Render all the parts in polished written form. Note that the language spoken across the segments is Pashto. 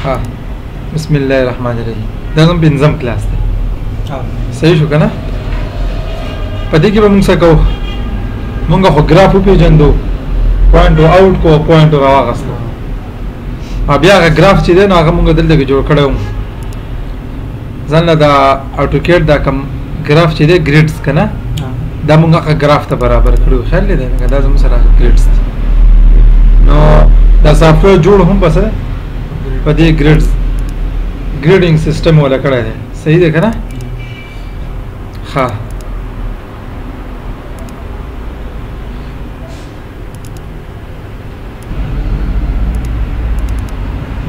ها بسم الله الرحمن الرحیم. دا زموږ پنځم کلاس دی. صحیح شو که نه؟ په دې کې به موږ څه کوو؟ موږ خو ګراف وپېژندو، point out کو point راواغستو، او بیا هغه ګراف چې دی نو هغه موږ دلته کې جوړ کړی وو. ځان له دا AutoCAD دا کوم ګراف چې دی grids که نه، دا موږ هغه ګراف ته برابر کړو. خیال دی لکه دا زموږ سره grids دي. نو دا software جوړ هم بس په دې grids grading system ولا کړی دی. صحیح دی که نه؟ ښه،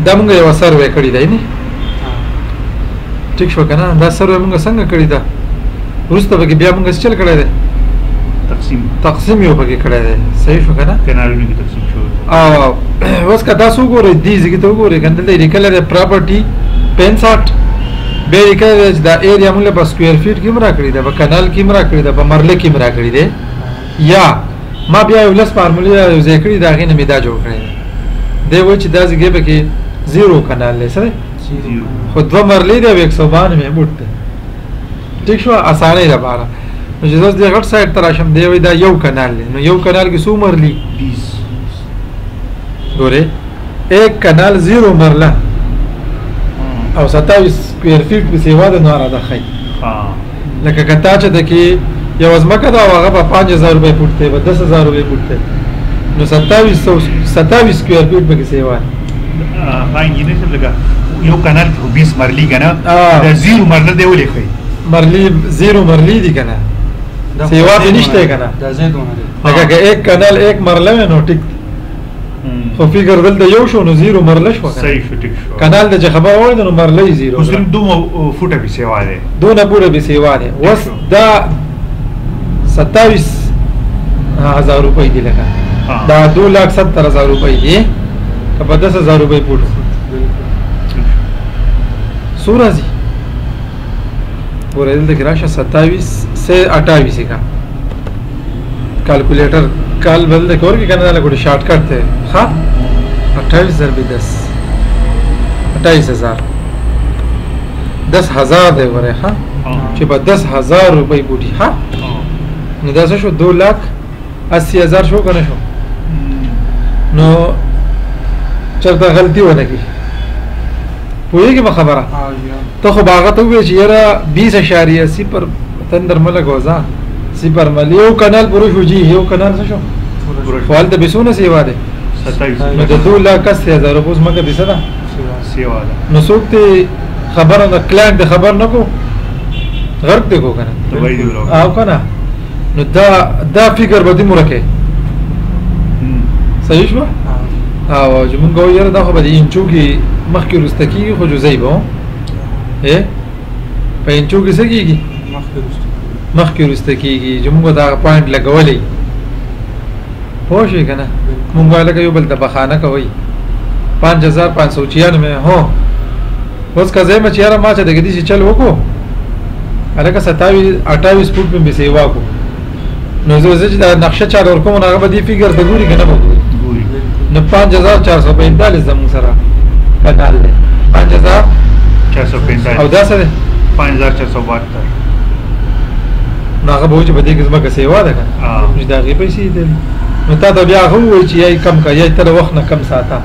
دا موږ یوه survey کړې دی نه؟ ټیک شو که نه؟ دا survey موږ څنګه کړې ده؟ وروسته پکې بیا موږ څه چل کړی دی؟ تقسیم یو پکې کړی دی. صحیح شو که نه؟ کنالونو کې تقسیم شو. او اوس که تاسو وګورئ دې ځای کې ته وګورئ که نه، دلته یې لیکلی دی property 65، بیا یې لیکلی دی چې دا area موږ له په square feet کې هم راکړې ده، په کنال کې هم راکړې ده، په مرله کې هم راکړې دی. یا ما بیا یو لس فارمولې یو ځای کړي، د هغې نه مې دا جوړ کړی دی. دی وایي چې دا ځای پکې 0 کنال دی، څه دی؟ خو 2 مرلې دی او 192 بوټ دی. ټیک شو؟ اسانۍ لپاره. نو چې زه اوس دې غټ side ته راشم، دی وایي دا یو کنال دی. نو یو کنال کې څو مرلي؟ 20. ګورې 1 کنال 0 مرله او 27 square feet په سیوا ده. نو را ښایي لکه که تا چې د کې یوه ځمکه ده او هغه په 5000 روپۍ فوټ دی، په 10000 روپۍ فوټ دی، نو 27 square feet پکې سیوا ده. ها انجینر صاحب، لکه یو کنال کې 20 مرلی که نه، دا 0 مرله دی ولې ښایي؟ مرلی 0 مرلی دی که نه، سیوا پې نشته که نه. لکه که 1 کنال 1 مرله وي نو ټیک، خو فکر دلته یو شو نو 0 مرله شو. صحیح شو، ټیک شو. کنال ته چې خبر وړي نو مرله یې 0. اوس دومره فوټه پې سیوا دی، دونه پوره پې سیوا دی. اوس دا 27000 روپۍ دي، لکه دا 2,70,000 روپۍ دي، که په 10000 روپۍ فوټ څو راځي؟ ګوره دلته کې راشه 27 سے 28 کا کالکولیټر کال بدل کې ورکې کنه، دا لکه شارټ کټ دی. ښه، 28 ضرب 10 28000، 10000 دی. ګوره ښه چې په 10000 روپۍ بوټي. ښه، نو دا څه شو؟ 2,80,000 شو که نه شو؟ نو چېرته غلطي ونه کړي. پوهېږې په خبره؟ ته خو به هغه ته ووایې چې یاره 20.0 تندر مه لګوه، ځه صفر مل یو کنال پوره شو جي، یو کنال څه شو؟ خو هلته بې څونه سیوا دی؟ نو د 2,80,000 روپو ځمکه بې څه ده؟ سیوا ده. نو څوک دې خبره نه، client دې خبر نه کو، غرق دې کو که نه؟ او که نه؟ نو دا فکر به دې ورکې. صحیح شوه؟ او چې مونږ وایو یاره دا خو به د انچو کې مخکې وروسته کېږي، خو جزئي به په انچو کې څه کېږي؟ مخکې وروسته کېږي. چې مونږ دا point لګولی، پوه شوې که نه؟ مونږ وایو لکه یو بل ته بخانه کوئ 5596 هو. اوس که زه یم چې یاره ما چې د دې چل وکړو، هلکه 27 28 فوټ مې سیوا کړو، نو زه چې دا نقشه چا ورکوم نو هغه به دې فکر ته ګوري که نه به ګوري؟ نو 5445 زموږ سره کنال دی، 5445. او دا څه دی؟ 5472. نو هغه به وایي چې په دې کې ځمکه سیوا ده که نه، چې د هغې پیسې دي. نو تا ته بیا هغه ووایي چې یا یې کم کړه یا یې ته له وخت نه کم ساته.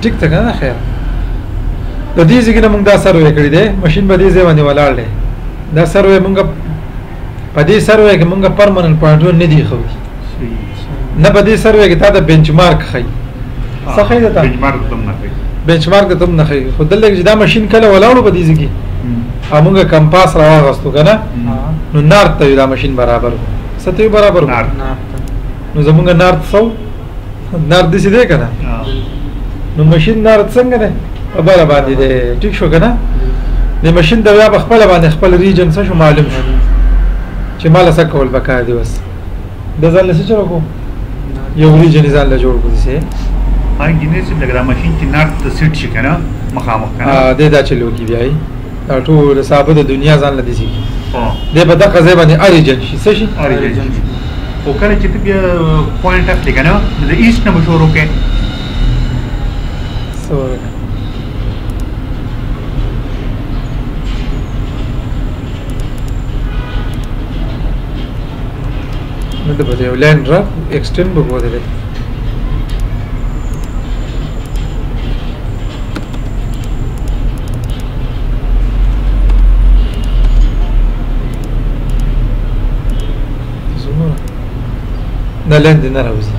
ټیک ته که نه؟ خیر، د دې ځای نه موږ دا survey کړی دی، ماشین به دې ځای باندې ولاړ دی. دا survey موږ په دې survey کې موږ permanent پوینټونه نه دي ښودي، نه په دې survey کې تا ته benchmark ښایي. څه ښایي ته؟ benchmark ته هم نه ښایي. benchmark ته هم نه ښایي. خو دلته چې دا ماشین کله ولاړو په دې ځای کې او موږ compass راواغستو که نه، نو north ته دا ماشین برابر و. څه ته برابر و؟ نو زموږ north څه و؟ north داسې دی که نه؟ نو ماشین north څنګه دی؟ په بله باندې دی. ټیک شو که نه؟ د ماشین ته بیا په خپله باندې خپل region څه شو معلوم شو چې ما له څه کول پکار دي. اوس د ځان له څه چل وکړو؟ یو region یې ځان له جوړ کړو داسې. انجینر صاحب، لکه دا ماشین چې north ته سیټ شي که نه، مخامخ که نه، دی دا چل وکړي بیا یې دا ټول سابه د دنیا ځان له داسې کړي. دی په دغه ځای باندې origin شي. څه شي؟ origin شي. خو کله چې ته بیا point اخلې که نه، نو د east نه به شروع کړې. څه ورکړه؟ دلته به یو لاین را ایکسټند به کوو دلته. دا لاین دې نه راوځي.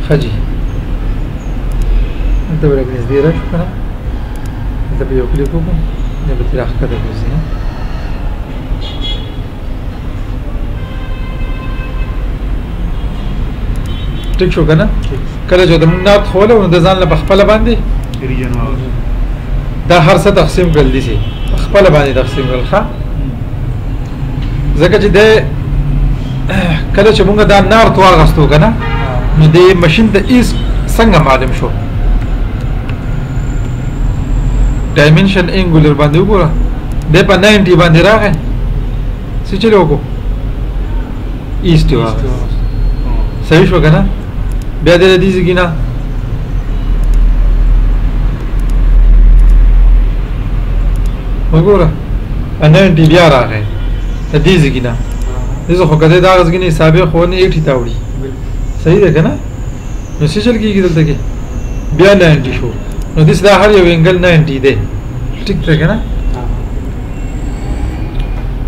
ښه جي، دلته به لږ نږدې راشو که نه، دلته به یو کلیک وکړو، بیا به ترې راښکته کوزي. ټیک شو که نه؟ کله چې د موږ نارت ښوولی نو د ځان له په خپله باندې دا هر څه تقسیم کړل دي، په خپله باندې تقسیم کړل. ښه، ځکه چې دی کله چې موږ دا نارت واغستو که نه، نو د ماشین ته ایس څنګه معلوم شو؟ ډایمنشن انګولر باندې وګوره، دی په 90 باندې راغی، څه چل وکړو؟ ایست واغست. صحیح شو که نه؟ بیا دې له دې ځای نه وګوره 90 بیا راغی د دې ځای نه، دې خو که دی دغه ځای نه حسابې خو نه 80 ته اوړي. صحیح ده که نه؟ نو څه چل کېږي دلته کې؟ بیا 90 شو، نو داسې دا هر یو انګل 90 دی. ټیک ده که نه؟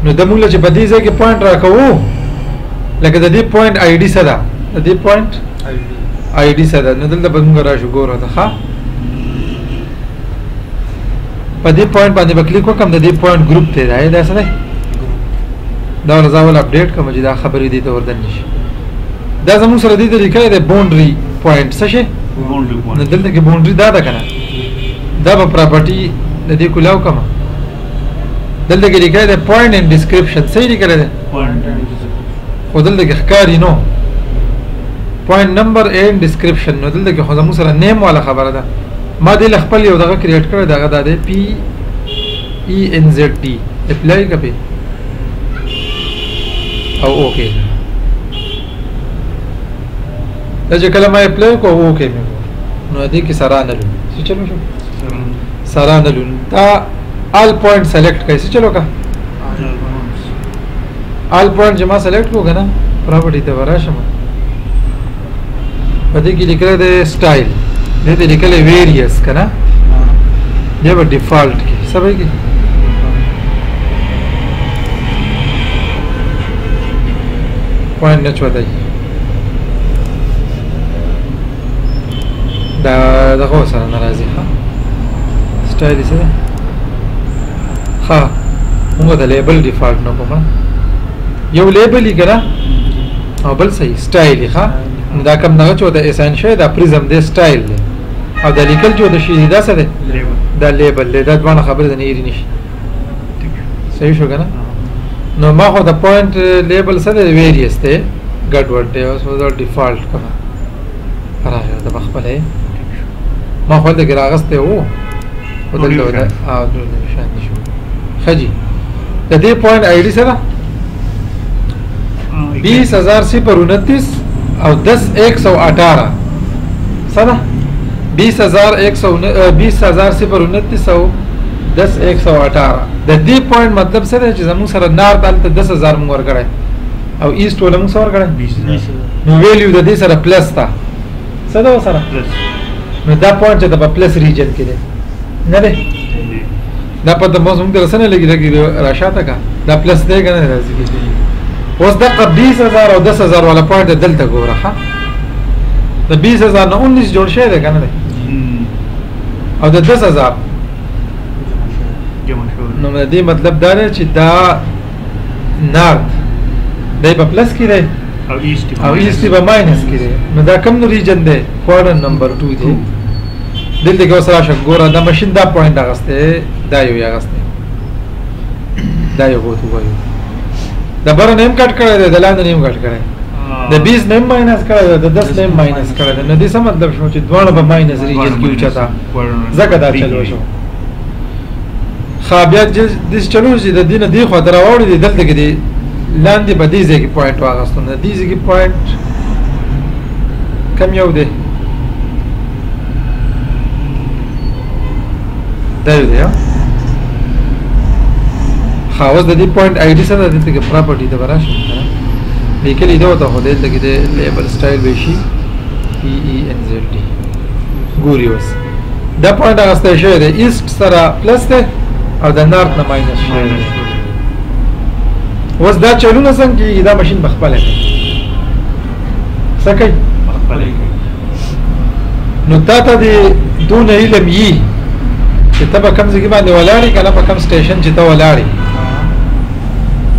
نو د موږ له چې په دې ځای کې پوینټ راکوو، لکه د دې پوینټ آی ډي څه ده؟ د دې پوینټ آی ډي څه ده؟ نو دلته به موږ راشو، ګوره ته ښه، په دې پوینټ باندې به کلیک وکړم، د دې پوینټ ګروپ دی، دا دا څه دی؟ دا ورځ اول اپډیټ کوم چې دا خبرې دې ته وردن شي. دا زموږ سره دې ته لیکلی دی باونډري پوینټ. څه شی؟ باونډري پوینټ. نو دلته کې باونډري دا ده که نه؟ دا به پراپرټي د دې کولاو کوم. دلته کې لیکلی دی پوینټ اینډ ډسکرپشن. صحیح لیکلی دی، خو دلته کې ښکاري نو پوینټ نمبر اینډ ډسکرپشن. نو دلته کې خو زموږ سره نیم والا خبره ده. ما دې له خپل یو دغه کریټ کړی، دغه دا دی پی ای ان زد ډي، اپلای کړئ او اوکې. دا چې کله ما اپلای کو اوکې مې کو، نو دې کې سره نه لون څه چلو شو؟ سره نه لون. دا آل پوینټ سلیکټ کړئ، څه چلو کا؟ آل پوینټ چې ما سلیکټ کو که نه، پراپرټي ته به راشم، په دې کې لیکلی دی سټایل، دې ته لیکلی ویریس که نه، دی به ډیفالټ کې څه به کې پوینټ نه چوتای. دا دغه سره ناراضي. ښه، سټایل یې څه دی؟ ښه، موږ د لیبل ډیفالټ نه کوم، یو لیبل یې که نه او بل صحیح سټایل یې. ښه، دا کوم دغه چې ورته اساین شوی دا پریزم دی، سټایل دی، او دا لیکل چې ورته شوي دي دا څه دی؟ دا لیبل دی. دا دواړه خبرې د نه هېرې نه شي. صحیح شو که نه؟ نو ما خو د پوینټ لیبل څه دی؟ ویریس دی، ګډوډ دی. اوس به زه ډیفالټ کړم، راغی دا په خپله. ما خو هلته کې راغستی و، خو دلته دلته شان دي شو. ښه جي، د دې پوینټ آی ډي څه ده؟ 20029 او 10 118. څه ده؟ 20029 او 10 118. د دې پوینټ مطلب څه دی؟ چې زموږ سره نارت هلته 10000 موږ ورکړی او ایست وله موږ څه ورکړی؟ نو ویلیو د دې سره پلس ده. څه ده ورسره؟ نو دا پوینټ چې د په پلس ریجن کې دی، نه دی؟ دا پته موږ ته رسنه لګي لګي راشاته کا، دا پلس دی که نه راځي؟ اوس دغه 20000 او 10000 والا پوینټ دلته ګوره. ښه، د 20000 نه 19 جوړ شوی دی که نه دی؟ او د 10000 نو د دې مطلب دا دی چې دا نارت دی په پلس کې دی او ایست په ماینس کې دی. نو دا کوم ریجن دی؟ کوارډر نمبر 2 دی. دلته کې اوس راشه ګوره، دا ماشین دا پوینټ اخیستی، دا یو یې اخیستی، دا یو بوت وایو، د بره نیم کټ کړی دی، د لاندې نیم کټ کړی، د 20 نیم ماینس کړی دی، د 10 نیم ماینس کړی دی. نو دې څه مطلب شو؟ چې دواړه په ماینس ریجن کې اوچته، ځکه دا چلو شو. ښه، بیا داسې چلو چې د دې نه دې خوا ته راواوړي دی، دلته کې دی لاندې په دې ځای کې پوینټ واغستو. نو دې ځای کې پوینټ کم یو دی؟ دا یو دی. ښه اوس د دې point ID سره دلته کې property ته به راشم که نه، لیکلي دی ورته، خو دلته کې د label style به شي PENZD. ګوري اوس دا point اخیستی شوی دی، east سره plus دی او د north نه minus شوی دی. اوس دا چلونه څنګه کېږي؟ دا ماشین به خپله کوي. څه کوي؟ خپله کوي. نو تا ته دې دونه علم یي چې ته به کوم ځای باندې ولاړ یې که نه، په کوم station چې ته ولاړ یې،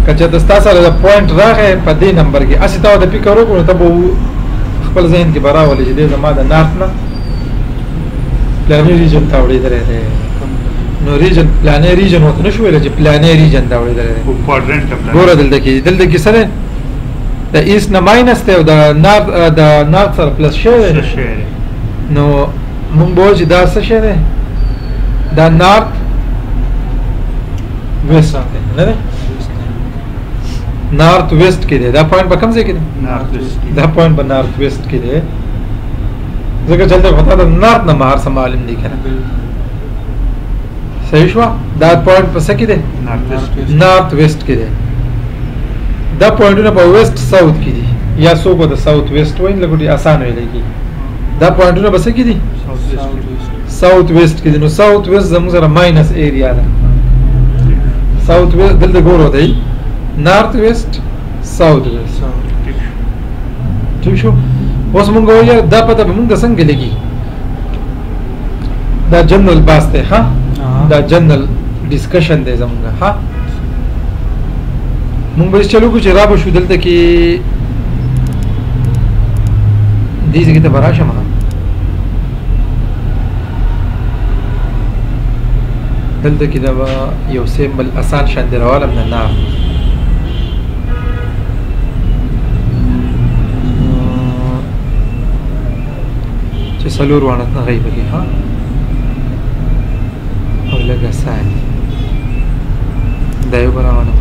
که چېرته ستا سره د point راغی په دې نمبر کې، هسې تا ورته فکر وکړو، نو ته به خپل ذهن کې به راولې چې دی زما د north نه پلاني region ته اوړېدلی دی. نو region پلاني region ورته نه شو ویلی چې پلاني region ته اوړېدلی دی. ګوره دلته کې، دلته کې څه دی؟ د east نه minus دی او د north سره plus شوی دی. نو مونږ به وایو چې دا څه شی دی؟ دا north west دی، نه دی؟ north west کې دی. دا point په کوم ځای کې دی؟ north west. دا point په north west کې دی، ځکه چې هلته خو تا د north نه هر څه معلوم دي که نه. صحیح شوه؟ دا point په څه کې دی؟ north west کې دی. دا point ونه په west south کې دي، یا څوک د south west وایي، لږ ډېر اسان ویل کېږي. دا point ونه په څه کې دي؟ south west کې دي. نو south west زموږ سره minus area ده. south west دلته ګورو دی، north west، south west. ټیک شو؟ اوس مونږ وایو دا پته به مونږ ته څنګه لګي؟ دا جنرال باس دی، ها، دا general discussion دی زمونږ. ها، مونږ به چلو کو چې را به شو دلته کې دې ځای ته به راشم. دلته کې دا به یو simple اسان شان دی راولم د north. چې څلور واړه نه غیبه کې، ها، او لږ اسان دی. دا یو به راولم.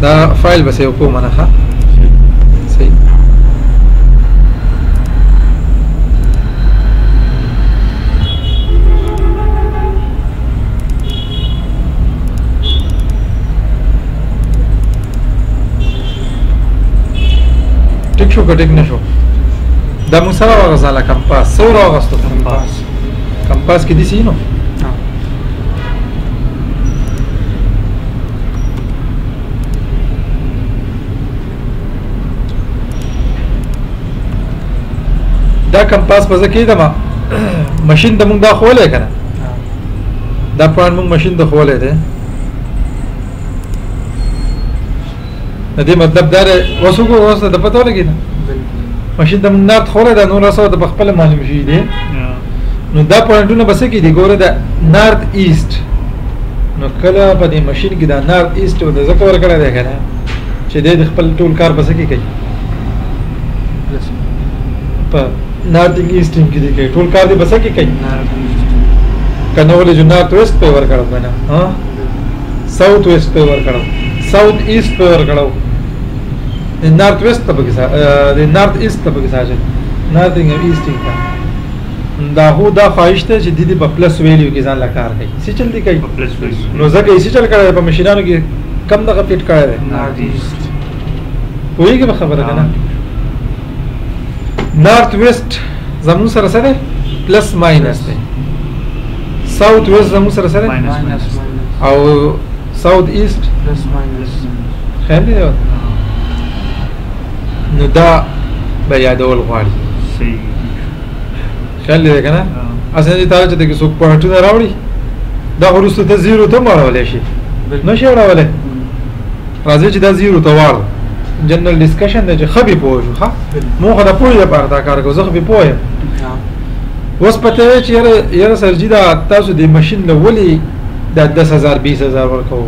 دا فایل به save کوم نه، ښه صحیح. ټیک شو که ټیک نه شو؟ دا موږ سره واغستله compass، څه راوغستو؟ compass. compass کې دي نو دا compass په ځکه کېدم ماشین ته موږ دا ښوولی که نه، دا point موږ ماشین ته ښوولی دی. د دې مطلب دا دی اوس وګوره، اوس د پته ولګېده ماشین ته موږ north ښوولی دی، نور څه ورته په خپله معلوم شوي دی. نو دا point ونه به څه کې دي؟ ګوره دا north east. نو کله په دې ماشین کې دا north east ورته ځکه ورکړی دی که نه چې دی د خپل ټول کار په څه کې کوي؟ په northing easting کې دی کوي، ټول کار دی په څه کې کوي؟ که نه ولې چې north west په یې ورکړو که نه، ها، south west په یې ورکړو، south east په یې ورکړو، د north west ته پکې د north east ته پکې ساجل northing او easting ته. دا هو دا خواهش دی چې د دې په plus value کې ځان له کار کوي. څه چل دی کوي؟ په plus value. نو ځکه یې څه چل کړی دی؟ په ماشینانو کې کم دغه fit کړی دی north east. پوهېږې په خبره که نه؟ north west زموږ سره څه دی؟ plus minus دی. south west زموږ سره څه دی؟ minus. او south east plus minus. خیال دی؟ نو دا به یادول غواړي. صحیح خیال دی که نه؟ اصل دې ته چې د څوک point ونه راوړي، دا وروسته ته zero ته هم اړولی شي، نه شي اړولی. راځي چې دا zero ته واړو. general discussion دی چې ښه به پوه شو. ښه، مونږ خو د پوهې لپاره دا کار کوو، زه خو به پوه یم. اوس پته وی چې یاره سرجي دا تاسو د ماشین له ولې دا 10,000 20,000 ورکوو؟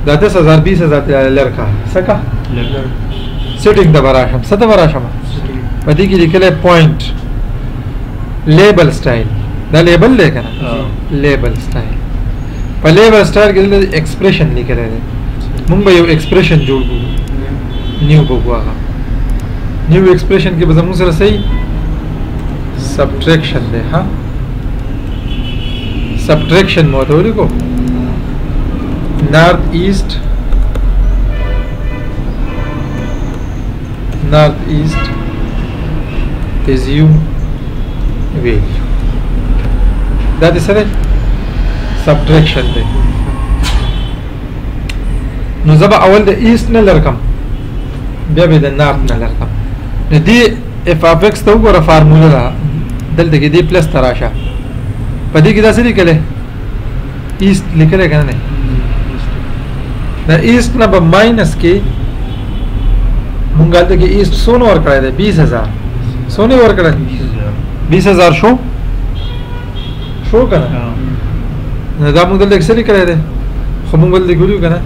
دا 10,000 20,000 ته لر کا څه کا setting ته به راشم. څه ته به راشم؟ په دې کې لیکلی point label style. دا label دی که نه؟ label style. په label style کې دلته expression لیکلی دی. مونږ به یو expression جوړ کړو، new به وکړو. هغه new expression کې به زموږ سره صحیح سبټریکشن دی. ها سبټریکشن مو ته ولیکو، north east، north east assume value. دا د څه دی؟ subtraction دی. نو زه به اول د east نه لرکم، بیا به د north نه لرکم. نو دې f of x ته وګوره، فارموله ده دلته کې، دې plus ته راشه. په دې کې دا څه لیکلی؟ east لیکلی که نه؟ د east نه به minus کې مونږ هلته کې east څونه ورکړی دی؟ 20000. څونه یې ورکړی؟ 20000 شو شو که نه؟ نو دا مونږ دلته کې څه لیکلی دی؟ خو مونږ دلته کې ولیکو که نه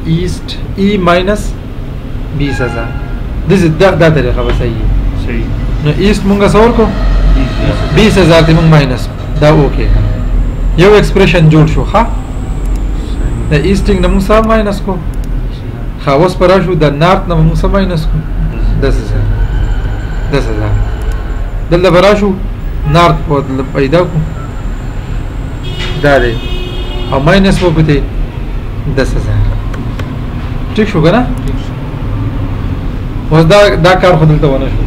east E minus 20000. داسې دا طریقه به صحیح وي. نو east مونږ څه ورکړو؟ 20000 ته مونږ minus دا. okay، یو expression جوړ شو. ښه، د easting نه مونږ څه minus کو؟ ښه، اوس به راشو د north نه مونږ څه minus کو؟ 10000. 10000 دلته به راشو، north په پیدا کو، دا دی، او minus وکړو ته 10000. ټیک شو که نه؟ اوس دا کار خو دلته ونه شو.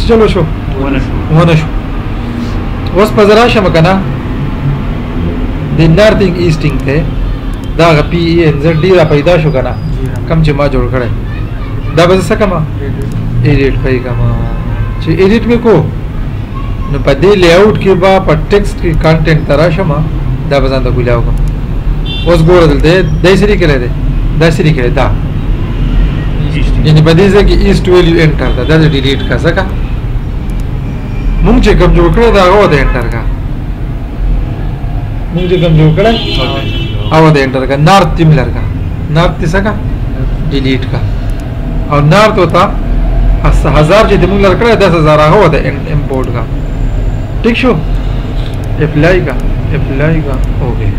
چلو شو؟ ونه شو. اوس په زه راشم که نه د northing easting ته، دا هغه P E N Z D را پیدا شو که نه، کوم چې ما جوړ کړی، دا به زه څه کړم؟ edit پې کړم. چې edit مې کو، نو په دې layout کې به په text کې content ته راشم، دا به ځان ته کولاو کړم. اوس ګوره دلته دی څه لیکلی دی؟ دا څه لیکلی؟ دا یعنی په دې ځای کې east value enter ده. دا دې delete کړه، ځکه مونږ چې کوم جوړ کړی دا هغه ورته enter کړه. مونږ چې کوم جوړ کړی هغه ورته enter کړه. north تیم لرکه، north ته څه کړه؟ delete کړه. او north ورته هزار چې مونږ لر کړی 10000 هغه ورته import کړه. ټیک شو؟ apply کا، apply کا، okay.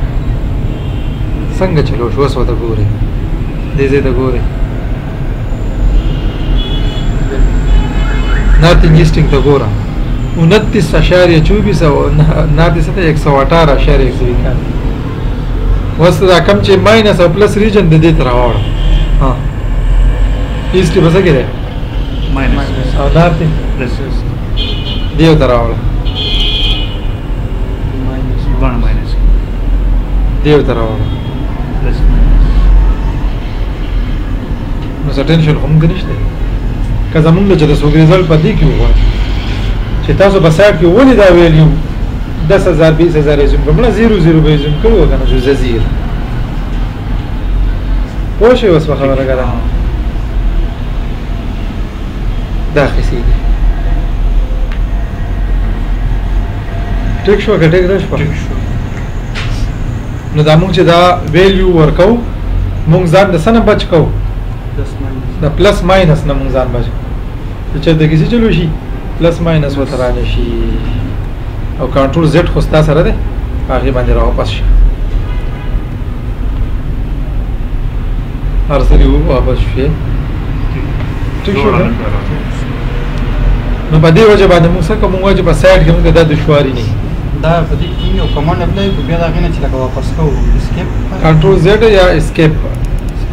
څنګه چلو شو؟ اوس ورته ګورې، دې ځای ته ګورې، northing easting ته ګوره، 29.24 او north څه ته 118.191. اوس دا کم چې minus او plus region د دې ته راواوړه. ها، east کې به څه کې دی؟ minus. او north plus. دې ته راوړه. دواړه minus. دې ته راوړه. plus minus. نو څه ټینشن خو موږ نشته که زمونږ له چې د څوک result په دې کې وغواړي چې تاسو په سایټ کې ولې دا value 10000 20000 assume کړم، نه 0 0 به assume کړو که نه چې زه zero. پوه شوې اوس په خبره که نه؟ دا قصې دي. ټیک شو که ټیک نه شوه؟ ټیک شو. نو دا مونږ چې دا value ورکوو، مونږ ځان د څه نه بچ کوو؟ د plus minus نه مونږ ځان بچ کوو، چې چېرته کې څه چلو شي plus minus ورته رانه شي. او control Z خو ستا سره دی، په هغې باندې راواپس شي، هر څه دې واپس شوې. ټیک شو؟ نو په دې وجه باندې موږ څه کوو؟ موږ چې په site کې موږ ته دا دشواري نه. دا په دې کې یو command apply کو، بیا دا غینه چې لکه واپس کوو escape. control Z یا escape،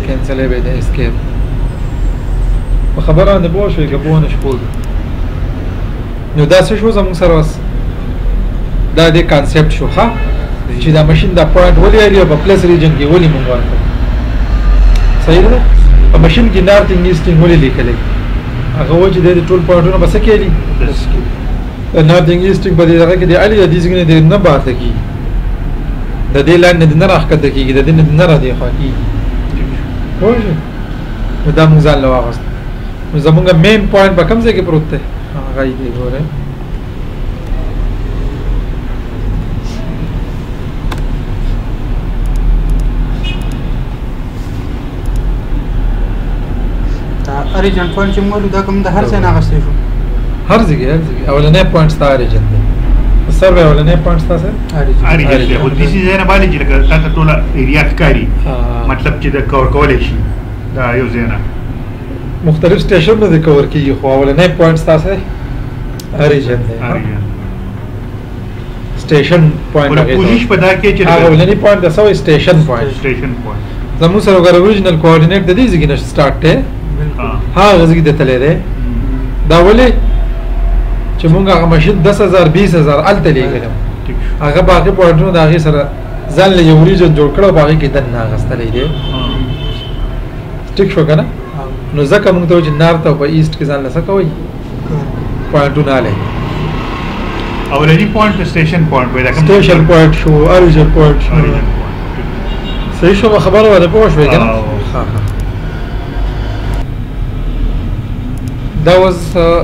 cancel به دی escape. په خبره باندې پوه شوې که پوه نه شوې؟ نو دا څه شو زموږ سره؟ اوس دا دې concept شو. ښه، چې دا ماشین دا point ولې الي او په plus region کې ولې مونږ ورکړو؟ صحیح ده. په ماشین کې northing easting ولې لیکلی؟ هغه و چې د ټول پوینټونه په څه کې الي؟ plus کې. northing easting په دې دغه کې دی الي، د دې ځای نه دی نه بهر ته کېږي، د دې لاین نه نه راښکته کېږي، د دې نه نه را دې خوا کېږي. پوه شوې؟ نو دا مونږ ځان له واغوست. نو زمونږ main point په کوم ځای کې پروت دی؟ هغه یې دی ګورئ. دا origin point چې موږ دا کوم د هر ځای نه اخیستی شو؟ هر ځای کې، هر ځای کې. اولنی point ستا origin دی، سر اولنی point ستا څه؟ origin دی. خو دې ځای نه باندې چې لکه تا ته ټوله area ښکاري، مطلب چې د کور کولی شي دا یو ځای نه مختلف station نه دی cover کېږي، خو اولنی point ستا څه؟ origin دی. origin. station point هغه کوشش پدا کې چې هغه اولنی point د سو station point، station point زموږ سره وګوره original coordinate د دې ځای نه start دی، هغه ځای ته تللی دی. دا ولې چې مونږ هغه ماشین 10000 20000 هلته لېږلم، هغه باقي پوینټونه د هغې سره ځان له یو region جوړ کړو، په هغې کې دننه اخیستلی دی. ټیک شو که نه؟ نو ځکه مونږ ته وایي چې north او په east کې ځان له څه کوئ، پوینټونه الی. اولنی point station point وای، station point شو، origin point شو. صحیح شو خبره ولا پوه شوې که نه؟ ښه ښه. دا اوس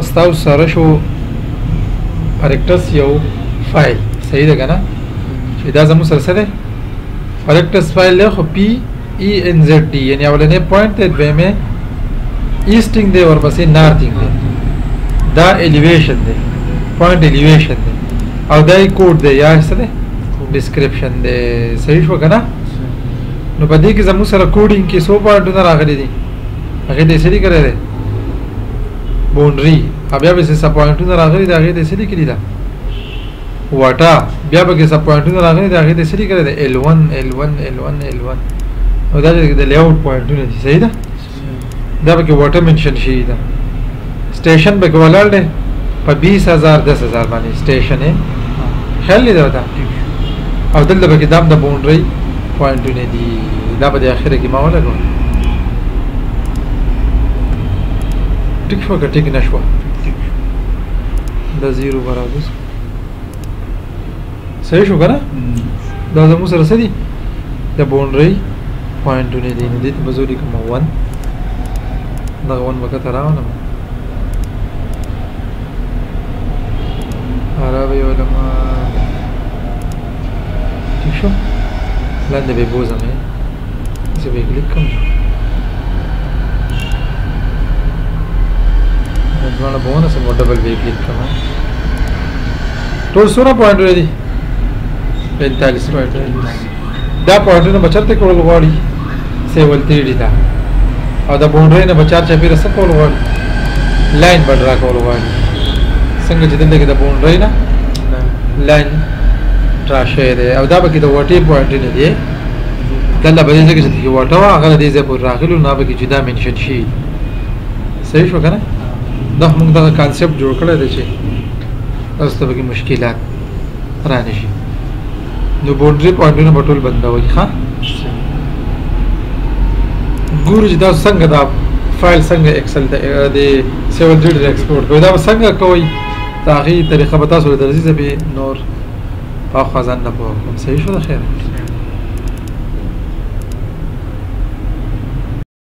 ستاسو سره شو پریکټس یو فایل، صحیح ده که نه؟ چې دا زموږ سره څه دی؟ پریکټس فایل دی، خو P E N Z D، یعنی اولنی point دی، دویم easting دی، ورپسې northing دی. دا elevation دی، point elevation دی، او دا یې کوډ دی یا څه دی، description دی. صحیح شو که نه؟ نو په دې کې زموږ سره coding کې څو پوینټونه راغلي دي، هغې ته یې څه لیکلی دی؟ boundary. او بیا به څه پوینټونه راغلي دي، هغې ته یې څه لیکلي ده؟ واټا. بیا به کې څه پوینټونه راغلي دي، هغې ته یې څه لیکلی دی؟ L1 L1 L1 L1. او دا د layout پوینټونه دي، صحیح ده؟ دا به کې واټا mention شوي ده. station به کې ولاړ دی په 20000 10000 باندې station یې، خیال دی درته؟ او دلته به کې دام د boundary پوینټونه دي. دا به د اخره کې ما ولګوم. ټیک شوه که ټیک نه شوه؟ دا zero برابر صحیح شو که نه؟ دا زموږ سره څه دي؟ د boundary پوینټونه دي. نو دې ته به زه ولیکم 1، دغه 1 به کښته راولم، را به یې ولم. ټیک شو؟ لاندې به یې بوځم، داسې به یې کلیک کړم، دواړه به ونیسم او double به یې کلیک کړم. ټول څومره پوینټونه دي؟ 45 پوینټونه. دا پوینټونه به چېرته کول غواړي؟ Civil 3D ته. او د boundary نه به چار چاپېره څه کول غواړي؟ line به draw کول غواړي. څنګه چې دلته کې د boundary نه line draw شوی دی، او دا پکې د وټې پوینټونه دي. دلته په دې ځای کې چې پکې وټه وه، هغه له دې ځای پورې راغلي، نو هغه پکې جدا mention شوي دي. صحیح شو که نه؟ دا خو موږ دغه concept جوړ کړی دی چې تاسو ته پکې مشکلات رانه شي. نو boundary پوینټونه به ټول بندوئ. ښه ګورو چې تاسو څنګه دا فایل څنګه Excel ته د Civil 3D export کوئ، دا به څنګه کوئ، د هغې طریقه به تاسو له درځي، زه به نور په اخوا ځان نه پوه کړم. صحیح شو؟ د خیره.